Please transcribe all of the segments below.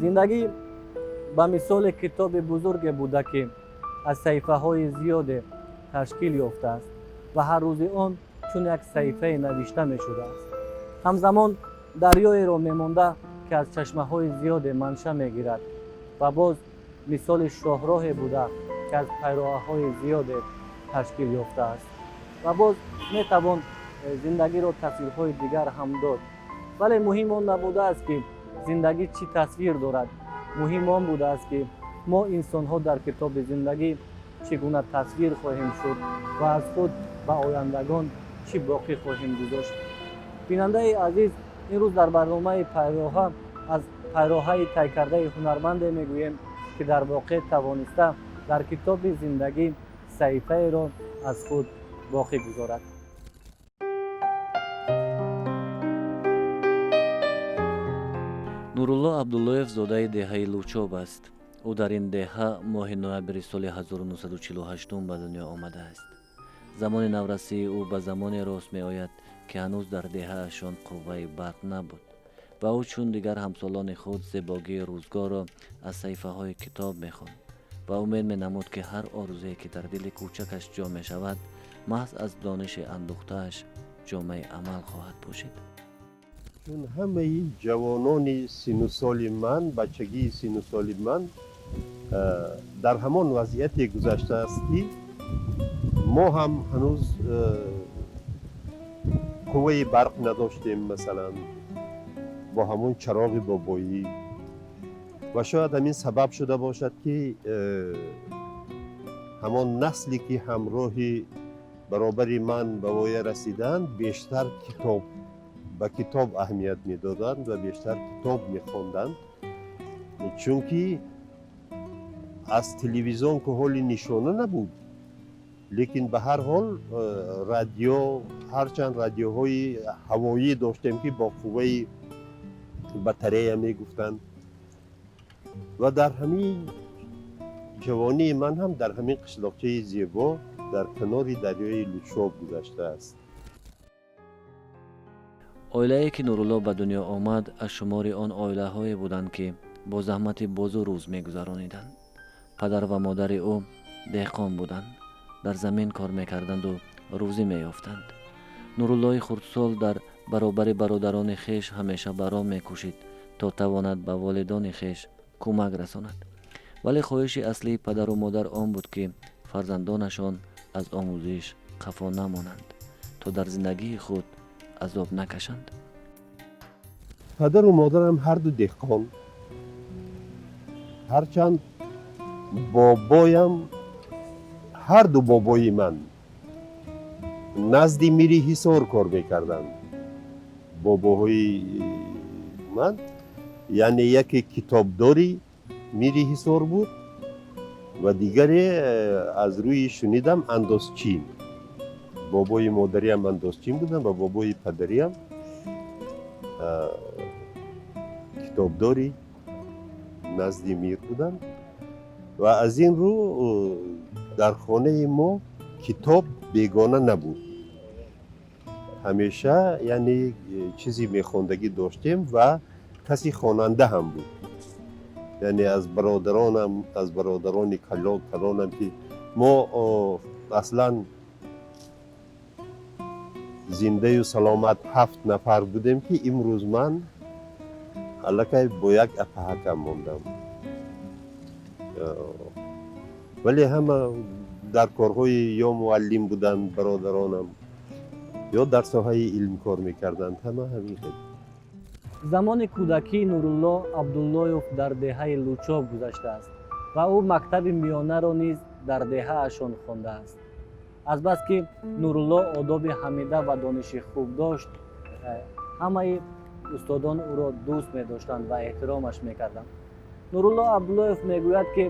Зиндагӣ ба мисоли китоби бузурге буда, ки аз саҳифаҳои зиёде ташкил ёфтааст ва ҳар рӯзи он чун як саҳифае навишта мешудааст. Ҳамзамон дарёеро мемонда, ки аз чашмаҳои зиёде манша мегирад ва боз мисоли шоҳроҳе буда, ки аз пайроҳаҳои зиёде ташкил ёфтааст. Ва боз метавон зиндагиро тасвирҳои дигар ҳам дод, вале муҳим он набудааст, ки зиндагӣ чӣ тасвир дорад. Муҳим он будааст, ки мо инсонҳо дар китоби зиндагӣ чӣ гуна тасвир хоҳем шуд ва аз худ ба ояндагон чӣ боқӣ хоҳем гузошт. Бинандаи азиз, имрӯз дар барномаи «Пайроҳа» аз пайроҳаи тай кардаи ҳунарманде мегӯем, ки дар воқеъ тавониста дар китоби зиндагӣ саҳифаеро аз худ боқӣ гузорад. Нурулло Абдуллоев зодаи деҳаи Лучоб аст. Ӯ дар ин деҳа моҳи ноябри соли 1948 ба дунё омадааст. Замони наврасии ӯ ба замоне рост меояд, ки ҳанӯз дар деҳаашон қувваи барқ набуд ва ӯ чун дигар ҳамсолони худ зебогии рӯзгорро аз саҳифаҳои китоб мехонд ва умед менамуд, ки ҳар орзуе, ки дар дили кӯчакаш ҷо мешавад, маҳз аз дониши андӯхтааш ҷомаи амал хоҳад пӯшид. Чун ҳамаи ҷавонони сину соли ман, бачагии сину соли ман дар ҳамон вазъияте гузаштааст, ки мо ҳам ҳанӯз қувваи барқ надоштем, масалан, бо ҳамон чароғи бобоӣ. Ва шояд ҳамин сабаб шуда бошад, ки ҳамон насле, ки ҳамроҳи баробари ман ба воя расиданд, бештар китоб ба китоб аҳамият медоданд ва бештар китоб мехонданд, чунки аз телевизион ку ҳоли нишона набуд, лекин ба ҳар ҳол радио, ҳарчанд радиоҳои ҳавоӣ доштем, ки бо қувваи батарея мегуфтанд. Ва дар ҳамин ҷавонии ман ҳам дар ҳамин қишлоқчаи зебо дар канори дарёи Лучоб гузаштааст. Оилае, ки Нурулло ба дунё омад, аз шумори он оилаҳое буданд, ки бо заҳмати бозу рӯз мегузарониданд. Падар ва модари ӯ деҳқон буданд, дар замин кор мекарданду рӯзӣ меёфтанд. Нуруллои хурдсол дар баробари бародарони хеш ҳамеша ба роҳ мекӯшид, то тавонад ба волидони хеш кӯмак расонад, вале хоҳиши аслии падару модар он буд, ки фарзандонашон аз омӯзиш қафо намонанд, то дар зиндагии худ азоб накашанд. Падару модарам ҳарду деҳқон. Ҳарчанд бобоям, ҳарду бобои ман назди мири Ҳисор кор мекарданд. Бобоҳои ман, яъне яке китобдори мири Ҳисор буд ва дигаре, аз рӯи шунидам, андозчин. Бобои модариам андозчин буданд ва бобои падариам китобдори назди мир буданд. Ва аз ин рӯ дар хонаи мо китоб бегона набуд ҳамеша, яъне чизи мехондагӣ доштем ва каси хонанда ҳам буд. Яъне аз бародаронам, аз бародарони калонам, ки мо аслан зиндаю саломат ҳафт нафар будем, ки имрӯз ман аллакай бо як апаҳакам мондам, вале ҳама дар корҳои ё муаллим буданд бародаронам, ё дар соҳаи илм кор мекарданд, ҳама ҳамин хел. Замони кӯдакии Нурулло Абдуллоев дар деҳаи Лучоб гузаштааст ва ӯ мактаби миёнаро низ дар деҳаашон хондааст. Азбаски Нурулло одоби ҳамида ва дониши хуб дошт, ҳамаи устодон ӯро дӯст медоштанд ва эҳтиромаш мекарданд. Нурулло Абдуллоев мегӯяд, ки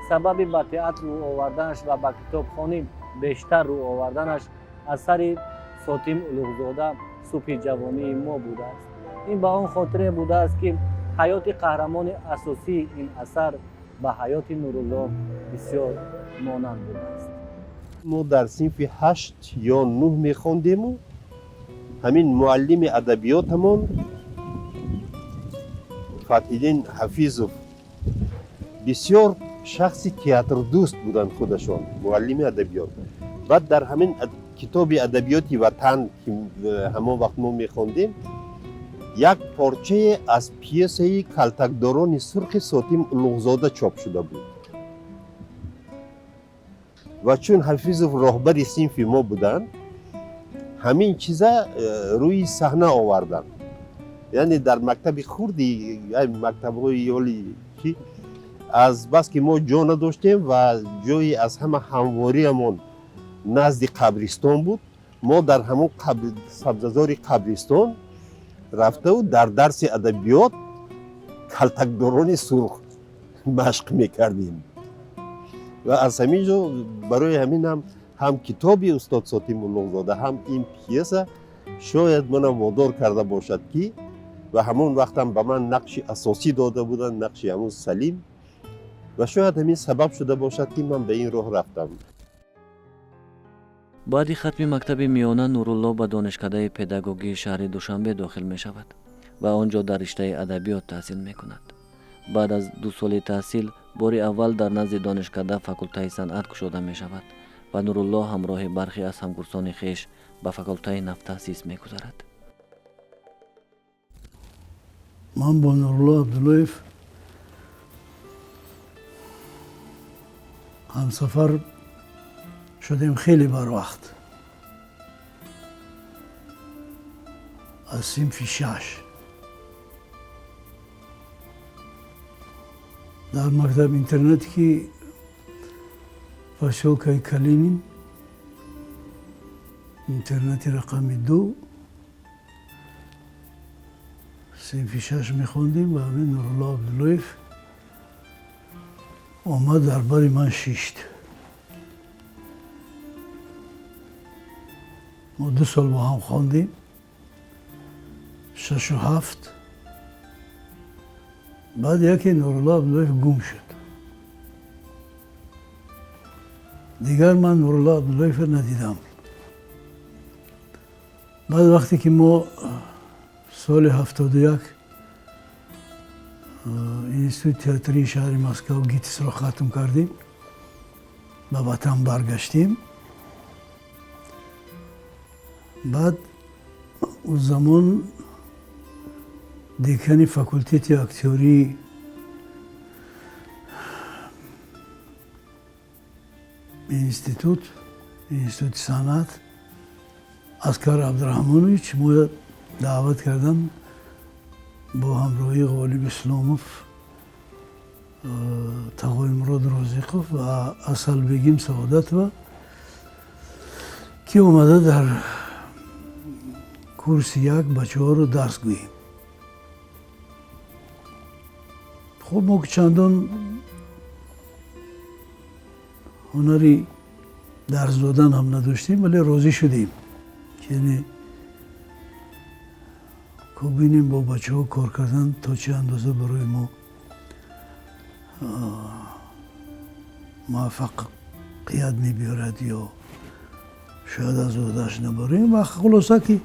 сабаби ба театр рӯ оварданаш ва ба китобхонӣ бештар рӯ оварданаш асари Сотим Улуғзода «Субҳи ҷавонии мо» будааст. Ин ба он хотире будааст, ки ҳаёти қаҳрамони асосии ин асар ба ҳаёти Нурулло бисёр монанд будааст. Мо дар синфи ҳашт ё нӯҳ мехондему ҳамин муаллими адабиётамон. Фатҳиддин Ҳафизов бисёр шахси театрдӯст буданд, худашон муаллими адабиёт. Баъд дар ҳамин китоби адабиёти ватан, ки ҳамон вақт мо мехондем, як порчае аз пьесаи «Калтакдорони сурхи» Сотим Улуғзода чоп шуда буд. Ва чун Ҳафизов роҳбари синфи мо буданд, ҳамин чиза рӯи саҳна оварданд. Яъне дар мактаби хурди, мактабҳои ёли чи, аз бас ки мо ҷо надоштем ва ҷои аз ҳама ҳамвориамон назди қабристон буд, мо дар ҳамон сабзазори қабристон рафтаву дар дарси адабиёт «Калтакдорони сурх» машқ мекардем. Ва аз ҳамин ҷо барои ҳамин ҳам китоби устод Сотим Улуғзода, ҳам ин пьеса шояд мана водор карда бошад, ки ва ҳамон вақтам ба ман нақши асосӣ дода буданд, нақши ҳамун Салим, ва шояд ҳамин сабаб шуда бошад, ки ман ба ин роҳ рафтам. Баъди хатми мактаби миёна Нурулло ба донишкадаи педагогии шаҳри Душанбе дохил мешавад ва он ҷо дар риштаи адабиёт таҳсил мекунад. Баъд аз 2 соли таҳсил бори аввал дар назди донишкада факултаи санъат кушода мешавад ва Нурулло ҳамроҳи бархе аз ҳамкурсони хеш ба факултаи нафтаъсис мегузарад. Ман бо Нурулло Абдуллоев ҳамсафар шудем хеле барвақт, аз синфи 6 дар мактаб интернате, ки посёлкаи Калинин, интернати рақами 2, синфи 6 мехондем ва ҳамин Нурулло Абдуллоев омад, дар бари ман шишт. Мо 2 сол бо ҳам хондем, 6 7. Баъд яке Нурулло Абдуллоев гум шуд. Дигар ман Нурулло Абдуллоевро надидам. Баъд вақте ки мо соли 71 институти театрии шаҳри Москав ГИТИСро хатм кардем, ба ватан баргаштем. Баъд у замон декани факултети актёрии институти санъат Аскар Абдураҳмонович мо даъват кардам бо ҳамроҳии Ғолиб Исломов, Тағоимурод Розиқов ва Асалбегим Саодатова, ки омада дар курси 1 бачаҳоро дарс гӯем. Хуб, мо ки чандон ҳунари дарс додан ҳам надоштем, вале розӣ шудем, яъне ко бинем бо бачаҳо кор кардан то чӣ андоза барои мо муваффақият мебиёрад ё шояд аз уҳдааш набарем. Ва хулоса ки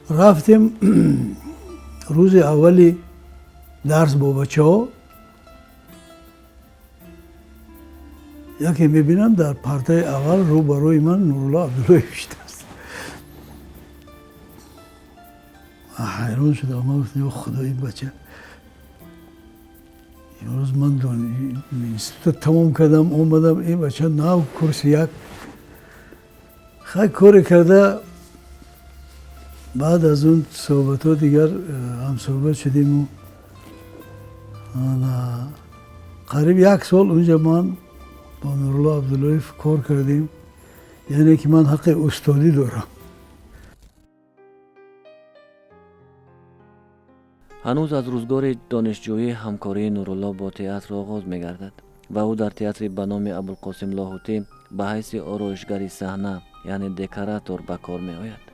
рафтем, рӯзи аввали дарс бо бачаҳо яке мебинам, дар партаи аввал рӯ барои ман Нурулло Абдуллоев шидааст. Ҳайрон шудам. Ман гуфтам: ё Худо, ин бача имрӯз ман института тамом кардам, омадам, ин бача нав курси 1. Хай, коре карда, баъд аз он суҳбатҳо дигар ҳамсуҳбат шудиму қариб 1 сол унҷа ман бо Нурулло Абдуллоев кор кардем, яъне ки ман ҳаққи устодӣ дорам. Ҳанӯз аз рӯзгори донишҷӯӣ ҳамкории Нурулло бо театр оғоз мегардад ва ӯ дар театри ба номи Абулқосим Лоҳутӣ ба ҳайси ороишгари саҳна, яъне декоратор, ба кор меояд.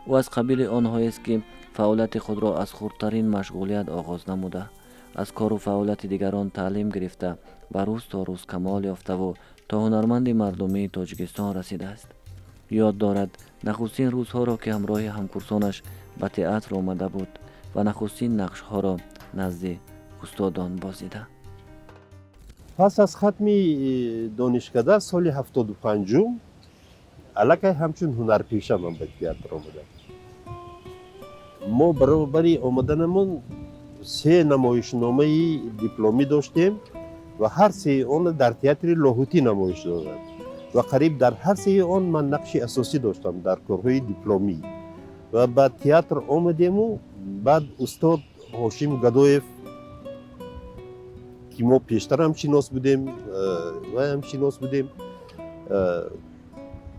Ӯ аз қабили онҳоест, ки фаъолияти худро аз хурдтарин машғулият оғоз намуда, аз кору фаъолияти дигарон таълим гирифта ва рӯз то рӯз камол ёфтаву то ҳунарманди мардумии Тоҷикистон расидааст. Ёд дорад нахустин рӯзҳоро, ки ҳамроҳи ҳамкурсонаш ба театр омада буд ва нахустин нақшҳоро Назди устодон бозида. Пас аз хатми донишкада соли 75-ум аллакай ҳамчун ҳунарпеша ман ба театр омадам. Мо баробари омаданамон се намоишномаи дипломӣ доштем ва ҳар сеи онро дар театри Лоҳутӣ намоиш доданд ва қариб дар ҳар сеи он ман нақши асосӣ доштам дар корҳои дипломӣ. Ва ба театр омадему баъд устод Ҳошим Гадоев, ки мо пештарам шинос будем, ваям шинос будем,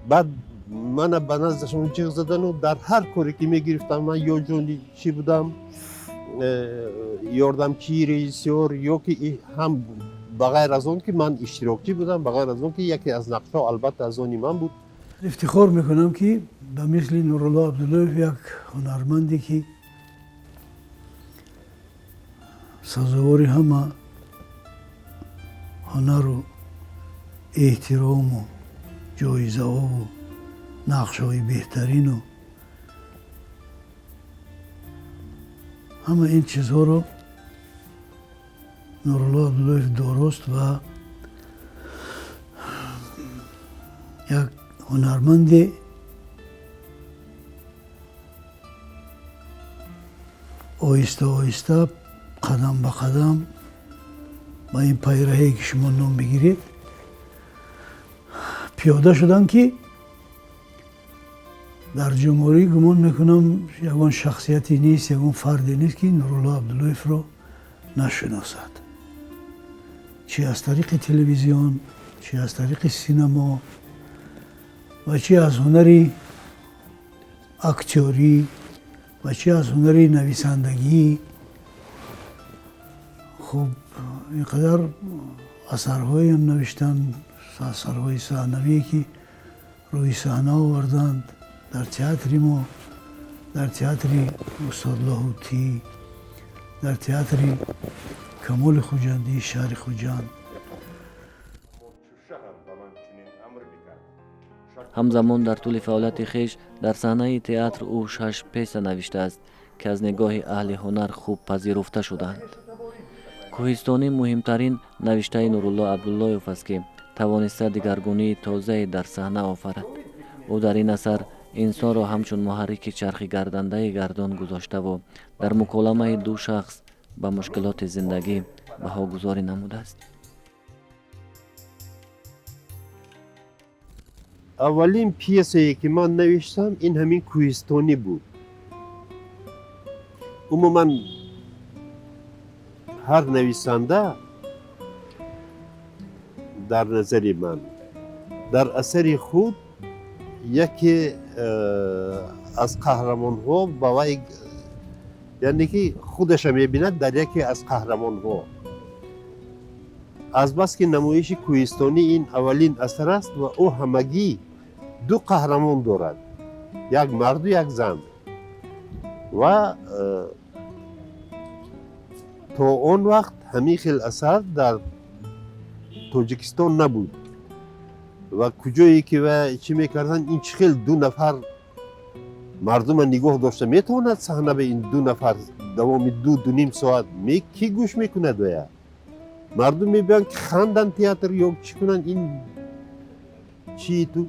баъд мана ба наздашон ҷиғ задану дар ҳар коре ки мегирифтам ман ё ҷони чӣ будам, ёрдамчии режиссёр, ё ки ҳам ба ғайр аз он ки ман иштирокчӣ будам, ба ғайр аз он ки яке аз нақшҳо албатта аз они ман буд. Ифтихор мекунам, ки ба мисли Нурулло Абдуллоев як ҳунарманде, ки сазовори ҳама ҳунару эҳтирому ҷоизаҳову нақшҳои беҳтарину ҳама ин чизҳоро Нурулло Абдуллоев дорост ва як ҳунарманде оҳиста оҳиста, қадам ба қадам ба ин пайраҳае, ки шумо ном бигиред, пиёда шуданд, ки дар ҷумҳурӣ гумон мекунам, ягон шахсияте нест, ягон фарде нест, ки Нурулло Абдуллоевро нашиносад, чи аз тариқи телевизион, чи аз тариқи синамо ва чи аз ҳунари актёрӣ ва чи аз ҳунари нависандагӣ. Хуб, ин қадар асарҳоем навиштанд, асарҳои саҳнавие, ки рӯи саҳна оварданд дар театри мо, дар театри устод Лоҳутӣ, дар театри Камоли Хуҷандии шаҳри Хуҷанд. Ҳамзамон дар тӯли фаъолияти хеш дар саҳнаи театр ӯ шаш пьеса навиштааст, ки аз нигоҳи аҳли ҳунар хуб пазируфта шуданд. Кӯҳистонӣ муҳимтарин навиштаи Нурулло Абдуллоев аст, ки тавониста дигаргунии тозае дар саҳна офарад. Ӯ дар ин асар инсонро ҳамчун муҳаррики чархи гардандаи гардон гузоштаву дар муколамаи ду шахс ба мушкилоти зиндагӣ баҳогузорӣ намудааст. Аввалин пьесае, ки ман навиштам, ин ҳамин Кӯҳистонӣ буд. Умуман, ҳар нависанда дар назари ман дар асари худ яке аз қаҳрамонҳо ба вай, яъне ки худаша мебинад дар яке аз қаҳрамонҳо. Азбаски намоиши Кӯҳистонӣ ин аввалин асар аст ва ӯ ҳамагӣ ду қаҳрамон дорад, як марду як зан, ва то он вақт ҳамин хел асар дар Тоҷикистон набуд ва куҷое ки ва чӣ мекарданд, ин чӣ хел ду нафар мардума нигоҳ дошта метавонад саҳна ба ин ду нафар давоми 2-2.5 соат кӣ гӯш мекунад? Вая мардум мебиёянд, ки ханданд театр ё чӣ кунанд, ин чии ту.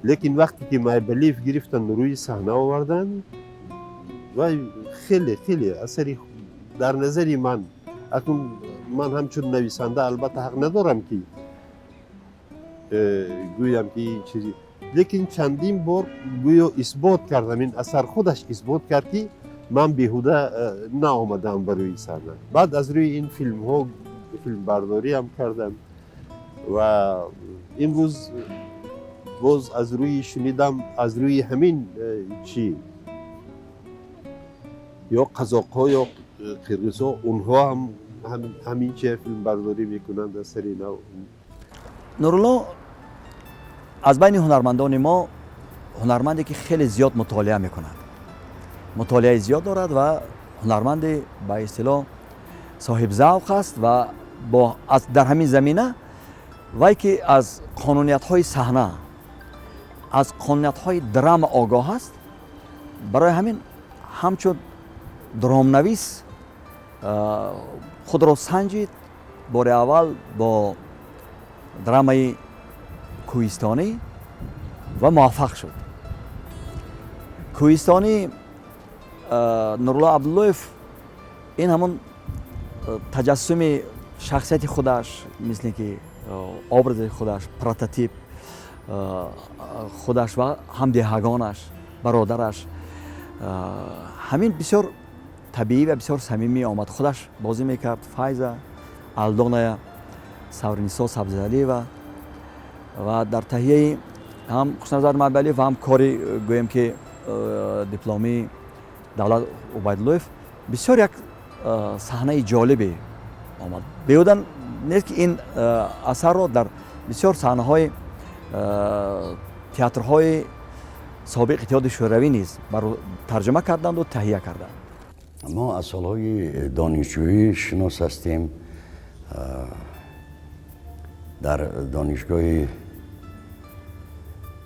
Лекин вақте ки Майбалиев гирифтанд, рӯи саҳна оварданд, вай хеле хеле асари дар назари ман, акнун ман ҳамчун нависанда албатта ҳақ надорам, ки гӯям, ки ин чизи, лекин чандин бор гӯё исбот кардам, ин асар худаш исбот кард, ки ман беҳуда наомадам ба рӯи саҳна. Баъд аз рӯи ин филмҳо филмбардориам кардам ва имрӯз боз аз рӯи шунидам, аз рӯи ҳамин чӣ ё қазоқҳо ё қирғизҳо, онҳо ҳам ҳамин чи филмбардорӣ мекунанд аз сари нав. Нурулло аз байни ҳунармандони мо ҳунарманде, ки хеле зиёд мутолиа мекунад, мутолиаи зиёд дорад ва ҳунарманде ба истилоҳ соҳибзавқ аст ва дар ҳамин замина вай, ки аз қонуниятҳои саҳна, аз қонуниятҳои драма огоҳ аст, барои ҳамин ҳамчун дромнавис Худро санҷид бори аввал бо драмаи Кӯҳистонӣ ва муваффақ шуд. Кӯҳистонӣ, Нурулло Абдуллоев ин ҳамон таҷассуми шахсияти худаш, мисли ки образи худаш, прототип худаш ва ҳамдеҳагонаш, бародараш, ҳамин бисёр табиӣ ва бисёр самимӣ омад. Худаш бозӣ мекард Файза, Алдоная Савринисо Сабзалиева ва дар таҳияи ҳам Хушназар Майбалиев ва ҳам кори, гӯем ки, дипломии Давлат Убайдуллоев бисёр як саҳнаи ҷолибе омад. Беҳуда нест, ки ин асарро дар бисёр саҳнаҳои театрҳои собиқ Иттиҳоди Шӯравӣ низ тарҷума карданду таҳия карданд. Мо аз солҳои донишҷӯӣ шинос ҳастем. Дар Донишгоҳи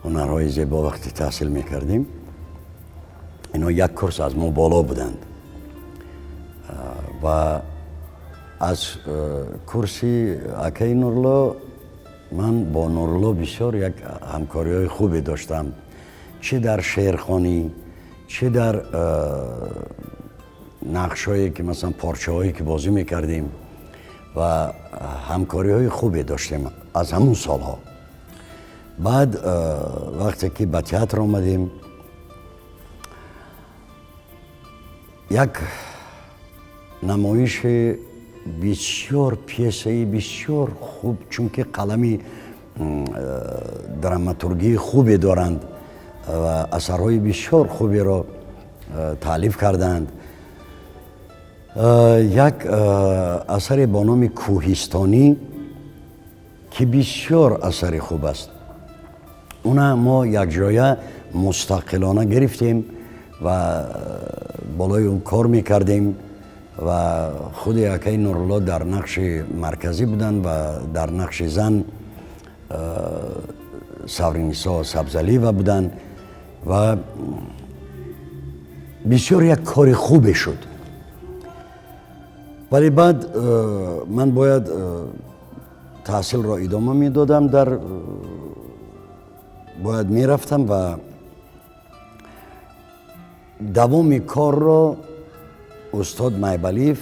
ҳунарҳои зебо вақте таҳсил мекардем, инҳо як курс аз мо боло буданд ва аз курси акаи Нурулло ман бо Нурулло бисёр як ҳамкориҳои хубе доштам, чӣ дар шеърхонӣ, чӣ дар нақшҳое ки, масалан, порчаҳое ки бозӣ мекардем ва ҳамкориҳои хубе доштем аз ҳамун солҳо. Баъд вақте ки ба театр омадем, як намоиши бисёр, пьесаи бисёр хуб, чунки қалами драматургии хубе доранд ва асарҳои бисёр хуберо таълиф карданд, як асаре бо номи Кӯҳистонӣ, ки бисёр асари хуб аст, уна мо якҷоя мустақилона гирифтем ва болои он кор мекардем ва худи акаи Нурулло дар нақши марказӣ буданд ва дар нақши зан Савринисо Сабзалиева буданд ва бисёр як кори хубе шуд. Вале баъд ман бояд таҳсилро идома медодам, дар бояд мерафтам ва давоми корро устод Майбалиев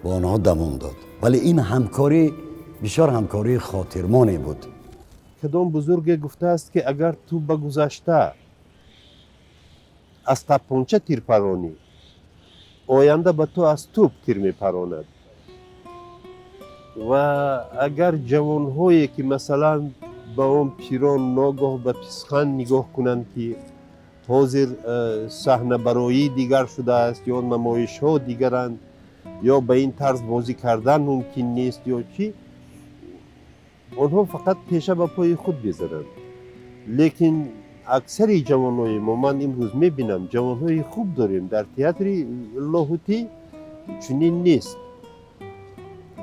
бо онҳо давом дод. Вале ин ҳамкорӣ бисёр ҳамкории хотирмоне буд. Кадом бузурге гуфтааст, ки агар ту ба гузашта аз тапонча тир паронӣ, оянда ба ту аз тӯб тир мепаронад. Ва агар ҷавонҳое ки, масалан, ба он пирон ногоҳ ба писхан нигоҳ кунанд, ки ҳозир саҳнабароӣ дигар шудааст ё намоишҳо дигаранд, ё ба ин тарз бозӣ кардан мумкин нест ё чӣ, онҳо фақат теша ба пои худ мезананд. Лекин аксари ҷавонҳои мо, ман имрӯз мебинам, ҷавонҳои хуб дорем дар театри Лоҳутӣ, чунин нест.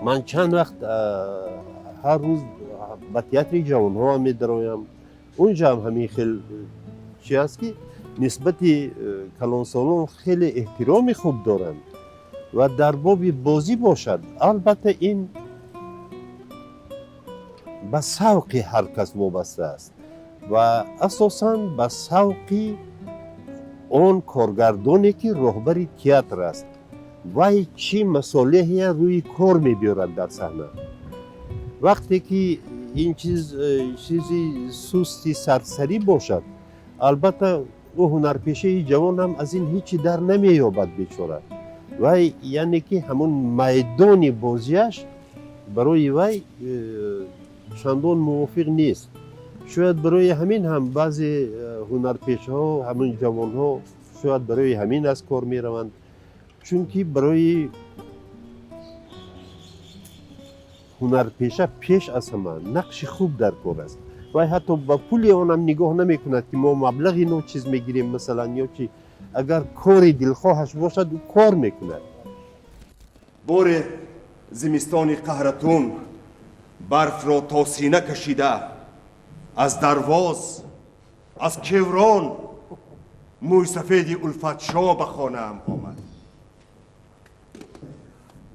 Ман чанд вақт ҳар рӯз ба театри ҷавонҳоам медароям, унҷаам ҳамин хел чи аст, ки нисбати калонсолон хеле эҳтироми хуб доранд. Ва дар боби бозӣ бошад, албатта, ин ба савқи ҳар кас вобаста аст ва асосан ба савқи он коргардоне, ки роҳбари театр аст, вай чӣ масолеҳе рӯи кор мебиёрад дар саҳна. Вақте ки ин чиз чизи сусти сарсарӣ бошад, албатта, ӯ ҳунарпешаи ҷавонам аз ин ҳечи дар намеёбад, бечора. Вай, яъне ки, ҳамун майдони бозиаш барои вай чандон мувофиқ нест. Шояд барои ҳамин ҳам баъзе ҳунарпешаҳо, ҳамун ҷавонҳо, шояд барои ҳамин аз кор мераванд, чунки барои ҳунарпеша пеш аз ҳама нақши хуб дар кор аст. Вай ҳатто ба пули онам нигоҳ намекунад, ки мо маблағи ночиз мегирем, масалан, ё чи. Агар кори дилхоҳаш бошад, ӯ кор мекунад. Боре зимистони қаҳратун барфро то сина кашида, аз дарвоз, аз кеврон мӯйсафеди Улфатшо ба хонаам омад.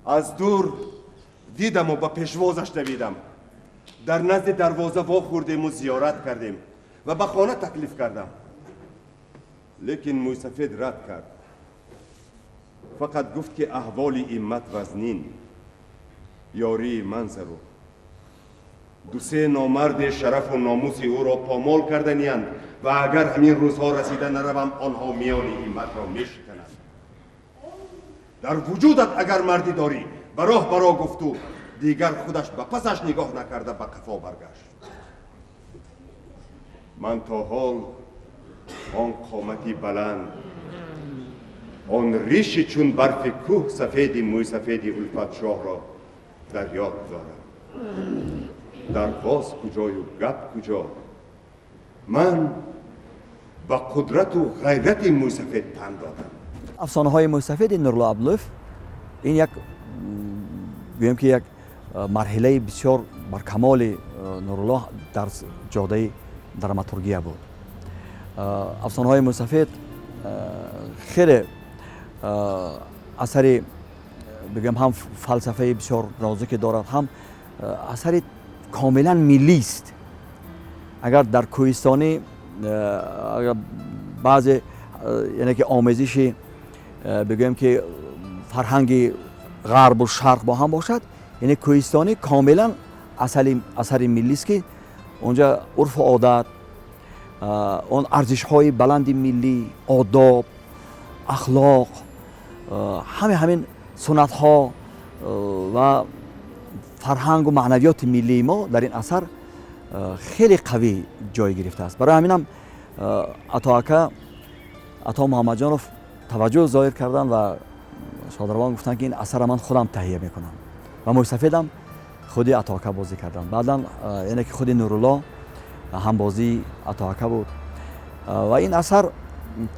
Аз дур дидаму ба пешвозаш давидам. Дар назди дарвоза вохӯрдему зиёрат кардем ва ба хона таклиф кардам. Лекин мӯйсафед рад кард. Фақат гуфт, ки аҳволи иммат вазнин, ёрии ман зарур. Ду-се номарде шарафу номуси ӯро помол карданиянд ва агар ҳамин рӯзҳо расида наравам, онҳо миёни ҳимматро мешикананд. Дар вуҷудат агар мардӣ дорӣ, ба роҳ баро, гуфту дигар худаш ба пасаш нигоҳ накарда ба қафо баргашт. Ман то ҳол он қомати баланд, он риши чун барфи кӯҳ сафеди мӯйсафеди Улфатшоҳро дар ёд дорам. Дарвоз куҷою гап куҷо, ман ба қудрату ғайрати мӯйсафед тан додам. Афсонаҳои мӯйсафеди Нурулло Абдуллоев ин як, гӯем ки, як марҳилаи бисёр баркамоли Нурулло дар ҷодаи драматургия буд. Афсонаҳои мӯйсафед хеле асари, бигӯем, ҳам фалсафаи бисёр нозуке дорад, ҳам асари комилан миллист. Агар дар Кӯҳистонӣ баъзе, яъне ки, омезиши, бигӯем ки, фарҳанги ғарбу шарқ бо ҳам бошад, яъне Кӯҳистонӣ комилан асари миллист, ки онҷа урфу одат, он арзишҳои баланди миллӣ, одоб, ахлоқ, ҳаме ҳамин суннатҳо ва фарҳангу маънавиёти миллии мо дар ин асар хеле қавӣ ҷой гирифтааст. Барои ҳаминам Атоака, Ато Муҳаммадҷонов, таваҷҷӯҳ зоҳир карданд ва шодарвон гуфтанд, ки ин асарро ман худам таҳия мекунам, ва мӯйсафедам худи Атоака бозӣ карданд. Баъдан, яъне ки, худи Нурулло ҳамбозии Атоака буд ва ин асар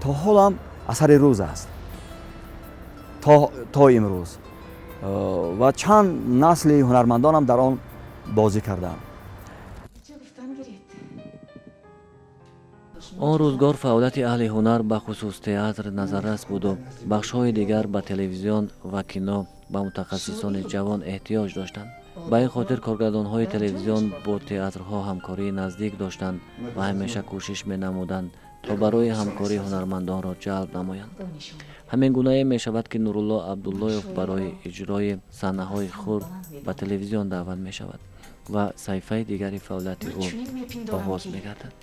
то ҳолам асари рӯз аст, то имрӯз, ва чанд насли ҳунармандонам дар он бозӣ карданд. Он рӯзгор фаъолияти аҳли ҳунар, бахусус театр, назаррас буду бахшҳои дигар ба телевизион ва кино ба мутахассисони ҷавон эҳтиёҷ доштанд. Ба ин хотир коргардонҳои телевизион бо театрҳо ҳамкории наздик доштанд ва ҳамеша кӯшиш менамуданд, то барои ҳамкорӣ ҳунармандонро ҷалб намоянд. Ҳамин гунае мешавад, ки Нурулло Абдуллоев барои иҷрои саҳнаҳои хурд ба телевизион даъват мешавад ва саҳифаи дигари фаъолияти ӯ оғоз мегардад.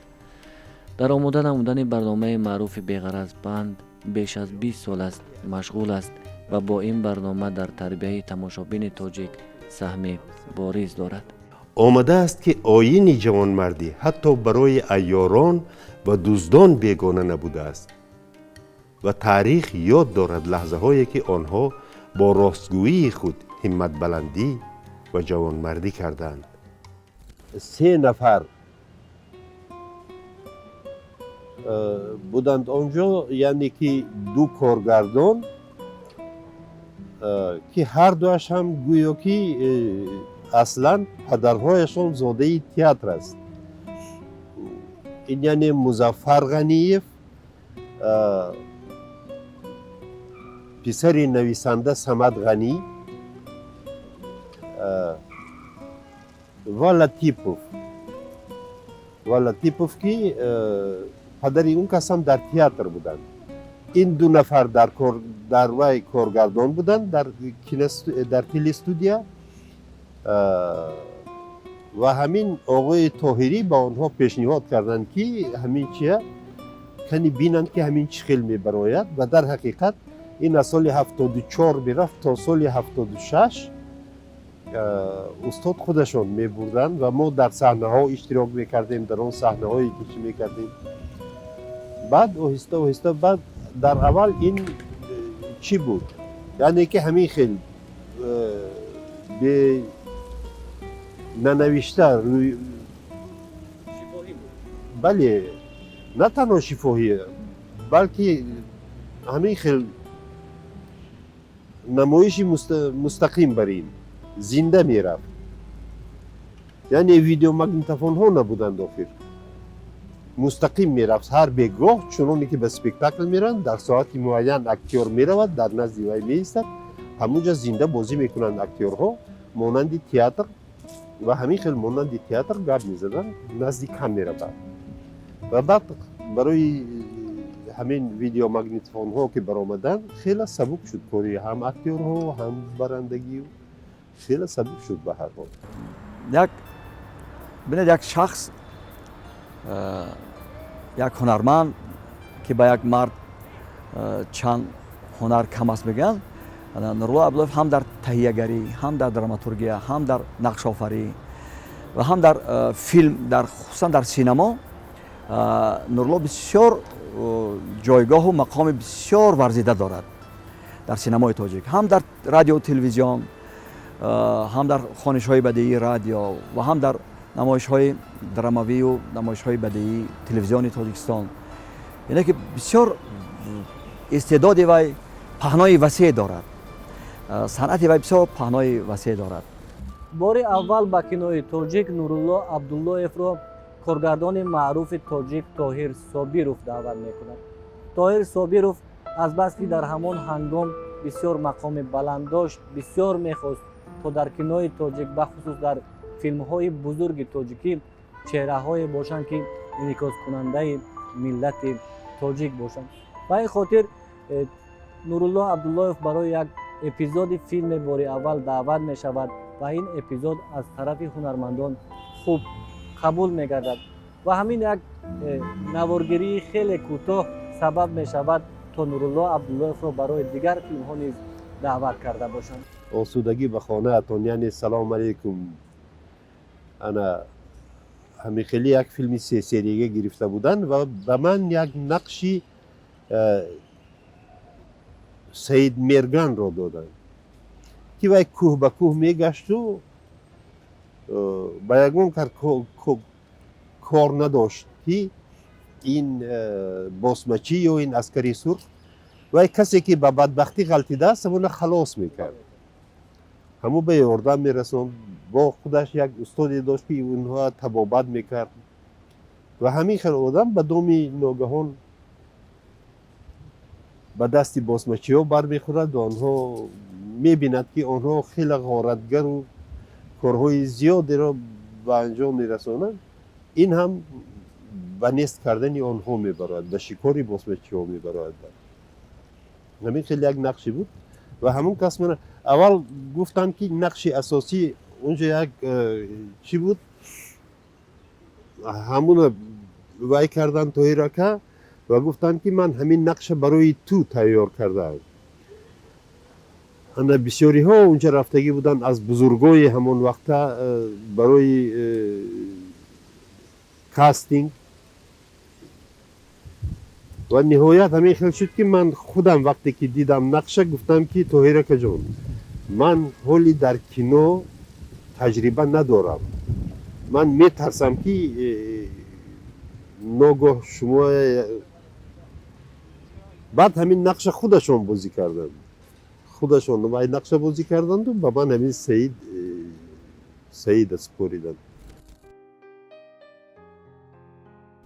Дар омода намудани барномаи маъруфи «Беғараз банд» беш аз 20 сол аст машғул аст ва бо ин барнома дар тарбияи тамошобини тоҷик саҳми бориз дорад. Омадааст, ки оини ҷавонмардӣ ҳатто барои айёрон ва дуздон бегона набудааст ва таърих ёд дорад лаҳзаҳое, ки онҳо бо ростгӯии худ ҳимматбаландӣ ва ҷавонмардӣ карданд. Се нафар буданд он ҷо, яъне ки ду коргардон, ки ҳар дуаш ҳам гӯё ки аслан падарҳояшон зодаи театр аст. Ин яъне Музаффар Ғаниев, писари нависанда Самад Ғанӣ, ва Латипов, ки падари он кас ҳам дар театр буданд. Ин ду нафар дар вай коргардон буданд, дар телестудия, ва ҳамин оғои Тоҳирӣ ба онҳо пешниҳод карданд, ки ҳамин чия кани бинанд, ки ҳамин чӣ хел мебарояд. Ва дар ҳақиқат ин аз соли 74 мерафт то соли 76. Устод худашон мебурданд ва мо дар саҳнаҳо иштирок мекардем, дар он саҳнаҳое ки чӣ мекардем. Баъд оҳиста оҳиста, баъд дар аввал ин чӣ буд, яъне ки ҳамин хел бе нанавишта, бале, на танҳо шифоҳӣ, балки ҳамин хел намоиши мустақим бар ин зинда мерафт, яъне видеомагнитофонҳо набуданд охир. Мустақим мерафт ҳар бегоҳ, чуноне ки ба спектакл мераванд, дар соати муайян актёр меравад, дар назди вай меистад. Ҳамунҷа зинда бозӣ мекунанд актёрҳо, монанди театр, ва ҳамин хел монанди театр гап мезаданд назди камера. Баъд ва баъд барои ҳамин видеомагнитофонҳо ки баромаданд, хеле сабук шуд кори ҳам актёрҳо, ҳам барандагию, хеле сабук шуд ба ҳар ҳол. Як бинед, як шахс, як ҳунарманд, ки ба як мард чанд ҳунар кам аст мегӯянд, Нурулло Абдуллоев ҳам дар таҳиягарӣ, ҳам дар драматургия, ҳам дар нақшофарӣ ва ҳам дар филм, дар хусусан дар синамо Нурулло бисёр ҷойгоҳу мақоми бисёр варзида дорад дар синамои тоҷик, ҳам дар радио, телевизион, ҳам дар хонишҳои бадеии радио ва ҳам дар намоишҳои драмавию намоишҳои бадеии телевизиони Тоҷикистон. Яъне ки бисёр истеъдоди вай паҳнои васеъ дорад, санъати вай бисёр паҳнои васеъ дорад. Бори аввал ба кинои тоҷик Нурулло Абдуллоевро коргардони маъруфи тоҷик Тоҳир Собиров даъват мекунад. Тоҳир Собиров, азбаски дар ҳамон ҳангом бисёр мақоми баланд дошт, бисёр мехост, то дар кинои тоҷик, бахусус дар филмҳои бузурги тоҷикӣ, чеҳраҳое бошанд, ки инъикоскунандаи миллати тоҷик бошанд. Ба ин хотир Нурулло Абдуллоев барои як эпизоди филме бори аввал даъват мешавад ва ин эпизод аз тарафи ҳунармандон хуб қабул мегардад ва ҳамин як наворгирии хеле кӯтоҳ сабаб мешавад, то Нурулло Абдуллоевро барои дигар филмҳо низ даъват карда бошанд. Осудагӣ ба хонаатон, яъне салом алейкум. Ана ҳамин хеле як филми сесерига гирифта буданд ва ба ман як нақши Саид Мерганро доданд, ки вай кӯҳ ба кӯҳ мегашту ба ягон кар кор надошт, ки ин босмачӣ ё ин аскари сурх. Вай касе ки ба бадбахтӣ ғалтидааст, ҳамона халос мекард, ҳамун ба ёрдам мерасонд. Бо худаш як устоде дошт, ки онҳоа табобат мекард. Ва ҳамин хел одам ба доми ногаҳон ба дасти босмачиҳо бармехӯрад ва онҳо мебинад, ки онҳо хеле ғоратгару корҳои зиёдеро ба анҷом мерасонанд. Ин ҳам ба нест кардани онҳо мебарояд, ба шикори босмачиҳо мебарояд. Ҳамин хеле як нақше буд ва ҳамон кас мана аввал гуфтанд, ки нақши асосӣ унҷо як чӣ буд, ҳамуна вай кардан Тоҳир ака ва гуфтанд, ки ман ҳамин нақша барои ту тайёр кардаам. Ана бисёриҳо унҷа рафтагӣ буданд аз бузургои ҳамон вақта барои кастинг. Ва ниҳоят ҳамин хел шуд, ки ман худам вақте ки дидам нақша, гуфтам, ки Тоҳир акаҷон, ман ҳоли дар кино таҷриба надорам, ман метарсам, ки ногоҳ шумо. Баъд ҳамин нақша худашон бозӣ карданд, худашон вай нақша бозӣ карданду ба ман ҳамин Саид Саида супориданд.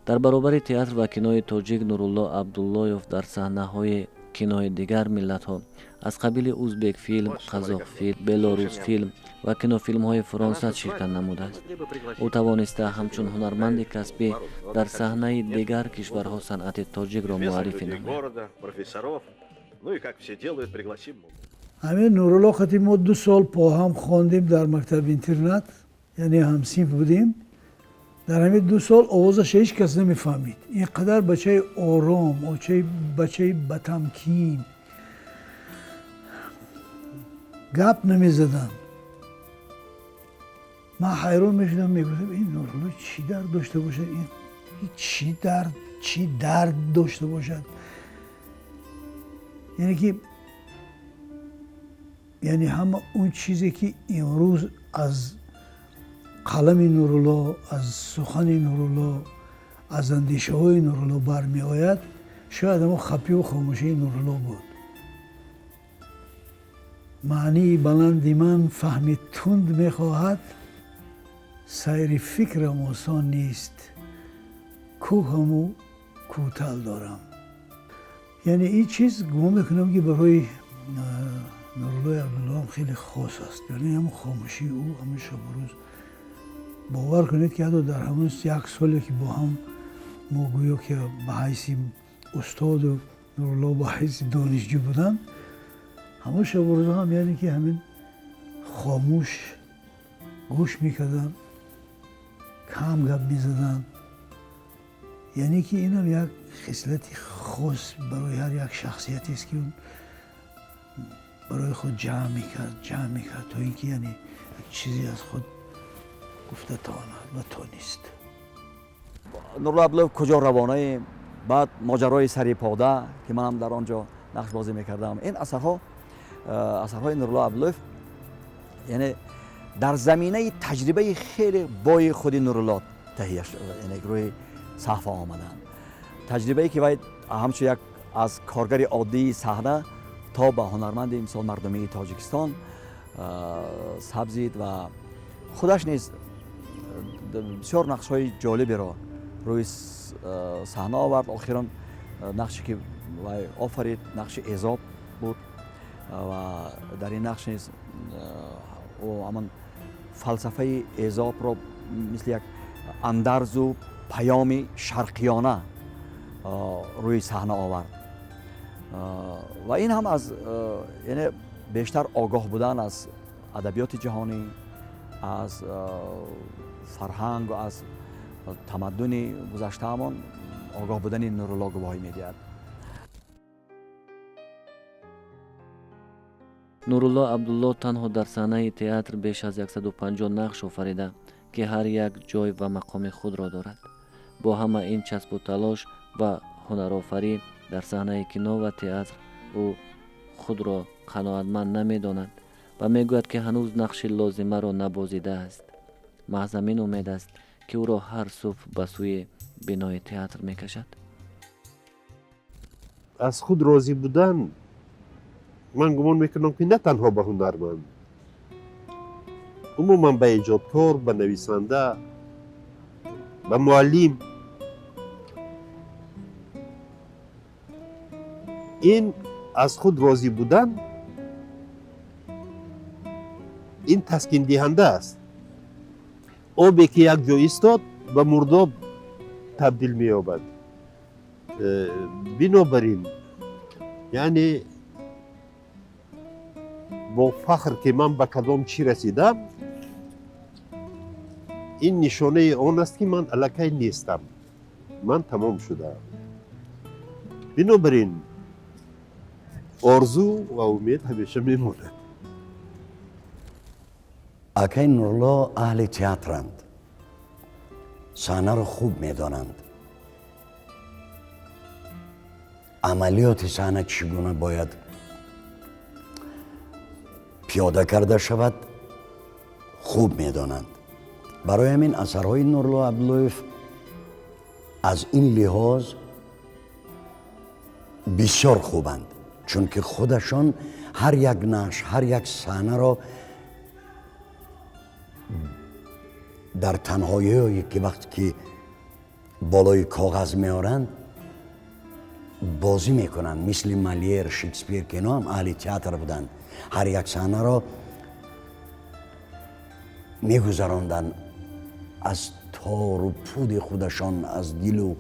Дар баробари театр ва кинои тоҷик Нурулло Абдуллоев дар саҳнаҳои кинои дигар миллатҳо аз қабили Узбекфилм, Қазоқфилм, Белорусфилм ва кинофилмҳои Фаронса ширкат намудааст. Ӯ тавониста ҳамчун ҳунарманди касбӣ дар саҳнаи дигар кишварҳо санъати тоҷикро муаррифӣ намояд. Ҳамин Нурулло қати мо 2 сол поҳам хондем дар мактаби интернат, яъне ҳамсинф будем. Дар ҳамин 2 сол овозаш ҳеҷ кас намефаҳмид. Ин қадар бачаи ором, бачаи батамкин, гап намезаданд. Ман ҳайрон мешудам, мегуфтам, ин Нурулло чӣ дард дошта бошад, ин чӣ дард дошта бошад? Яъне ки, яъне ҳама он чизе ки имрӯз аз қалами Нурулло, аз сухани Нурулло, аз андешаҳои Нурулло бармеояд, шояд ҳамон хапиву хомӯшии Нурулло буд. Маънии баланди ман фаҳми тунд мехоҳад, сайри фикрам осон нест, кӯҳаму кӯтал дорам. Яъне ин чиз гумон мекунам, ки барои Нуруллои Абдулло ҳам хеле хос аст. Яъне ҳамн хомӯшии ӯ, ҳамин шабу рӯз, бовар кунед, ки ҳатто дар ҳамон як соле, ки бо ҳам мо гӯё ки ба ҳайси устоду Нурулло ба ҳайси донишҷӯ буданд, ҳамон шабу рӯзҳо ҳам, яъне ки ҳамин хомӯш гӯш мекарданд, кам гап мезаданд. Яъне ки инам як хислати хос барои ҳар як шахсиятест, ки он барои худ ҷамъ мекард, ҷамъ мекард, то ин ки яъне як чизе аз худ гуфта тавонад ва тонист. Нурулло Абдуллоев «Куҷо равонаем», баъд «Моҷарои сари пода», ки манам дар он ҷо нақшбозӣ мекардам. Ин асарҳо, асарҳои Нурулло Абдуллоев, яъне дар заминаи таҷрибаи хеле бои худи Нурулло таҳия, яъне рӯи саҳфа омаданд. Таҷрибае, ки вай ҳамчун як аз коргари оддии саҳна то ба ҳунарманди, мисол, мардумии Тоҷикистон сабзид ва худаш низ бисёр нақшҳои ҷолиберо рӯи саҳна овард. Охирон нақше, ки вай офарид, нақши Эзоб буд ва дар ин нақш низ ӯ ҳамон фалсафаи Эзобро мисли як андарзу паёми шарқиёна рӯи саҳна овард. Ва ин ҳам аз, яъне, бештар огоҳ будан аз адабиёти ҷаҳонӣ, аз фарҳангу аз тамаддуни гузаштаамон огоҳ будани Нурулло гувоҳӣ медиҳад. Нурулло Абдулло танҳо дар саҳнаи театр беш аз 150 нақш офарида, ки ҳар як ҷой ва мақоми худро дорад. Бо ҳама ин часпу талош ва ҳунарофарӣ дар саҳнаи кино ва театр, ӯ худро қаноатманд намедонад ва мегӯяд, ки ҳанӯз нақши лозимаро набозидааст. Маҳз ҳамин умед аст, ки ӯро ҳар субҳ ба сӯи бинои театр мекашад. Аз худ розӣ будан, ман гумон мекунам, ки на танҳо ба ҳунарманд, умуман ба эҷодкор, ба нависанда, ба муаллим, ин аз худ розӣ будан ин таскиндиҳанда аст. Обе, ки як ҷо истод, ба мурдоб табдил меёбад. Бинобар ин, яъне бо фахр, ки ман ба кадом чӣ расидам, ин нишонаи он аст, ки ман аллакай нестам, ман тамом шудаам. Бинобар ин орзу ва умед ҳамеша мемонад. Акай Нурулло аҳли театранд, саҳнаро хуб медонанд, амалиёти саҳна чӣ гуна бояд пиёда карда шавад, хуб медонанд. Барои ҳамин асарҳои Нурулло Абдуллоев аз ин лиҳоз бисёр хубанд, чунки худашон ҳар як нақш, ҳар як саҳнаро дар танҳоие, ки вақте ки болои коғаз меоранд, бозӣ мекунанд. Мисли Молер, Шекспир, ки ино ҳам аҳли театр буданд, ҳар як саҳнаро мегузаронданд, аз тору пуди худашон, аз дилу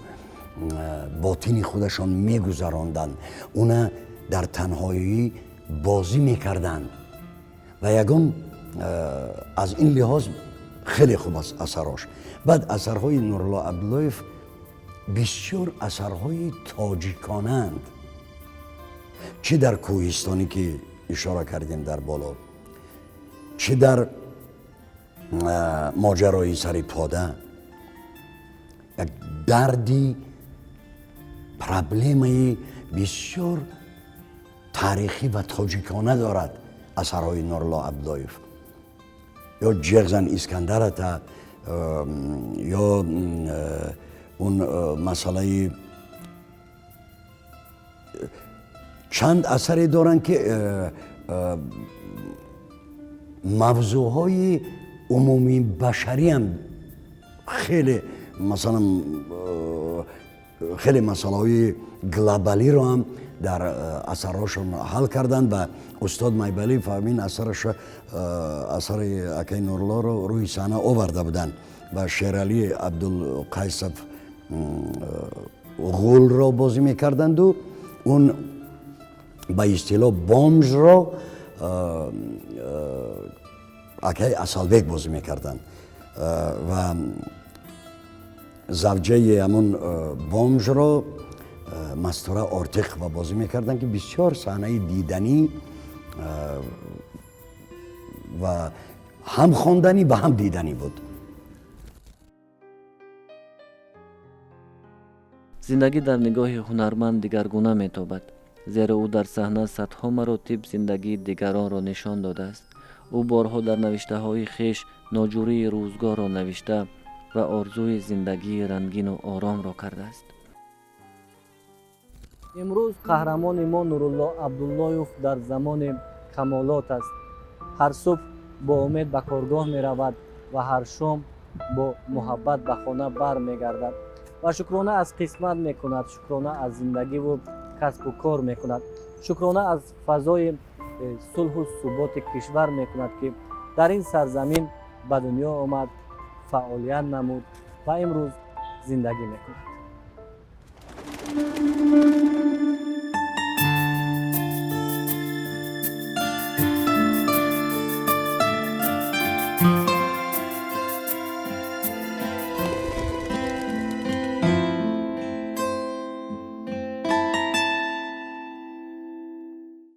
ботини худашон мегузаронданд, уна дар танҳоӣ бозӣ мекарданд ва ягон аз ин лиҳоз хеле хуб аст асарош. Баъд асарҳои Нурулло Абдуллоев бисёр асарҳои тоҷиконаанд, чӣ дар «Кӯҳистонӣ», ки ишора кардем дар боло, чӣ дар «Моҷарои сари пода». Як дарди, проблемаи бисёр таърихӣ ва тоҷикона дорад асарҳои Нурулло Абдуллоев. Ё «Ҷеғзан Искандарата», ё он масъалаи чанд асаре доранд, ки мавзӯъҳои умумии башариам хеле, масалан, Хеле масъалаҳои глобалиро ҳам дар асарҳошон ҳал карданд ва устод Майбалиев ҳамин асарашо, асари акаи Нуруллоро рӯи саҳна оварда буданд ва Шералӣ Абдулқайсов ғулро бозӣ мекарданду он ба истилоҳ бомжро акаи Асалбек бозӣ мекарданд ва завҷаи ҳамон бомжро Мастура Ортиқова бозӣ мекарданд, ки бисёр саҳнаи диданӣ ва ҳам хонданӣ ва ҳам диданӣ буд. Зиндагӣ дар нигоҳи ҳунарманд дигаргуна метобад, зеро ӯ дар саҳна садҳо маротиб зиндагии дигаронро нишон додааст. Ӯ борҳо дар навиштаҳои хеш ноҷурии рӯзгорро навишта ва орзуи зиндагии рангину оромро кардааст. Имрӯз қаҳрамони мо Нурулло Абдуллоев дар замони камолот аст. Ҳар субҳ бо умед ба коргоҳ меравад ва ҳар шом бо муҳаббат ба хона бармегардад ва шукрона аз қисмат мекунад, шукрона аз зиндагиву касбу кор мекунад, шукрона аз фазои сулҳу суботи кишвар мекунад, ки дар ин сарзамин ба дунё омад, фаъолият намуд ва имрӯз зиндагӣ мекунад.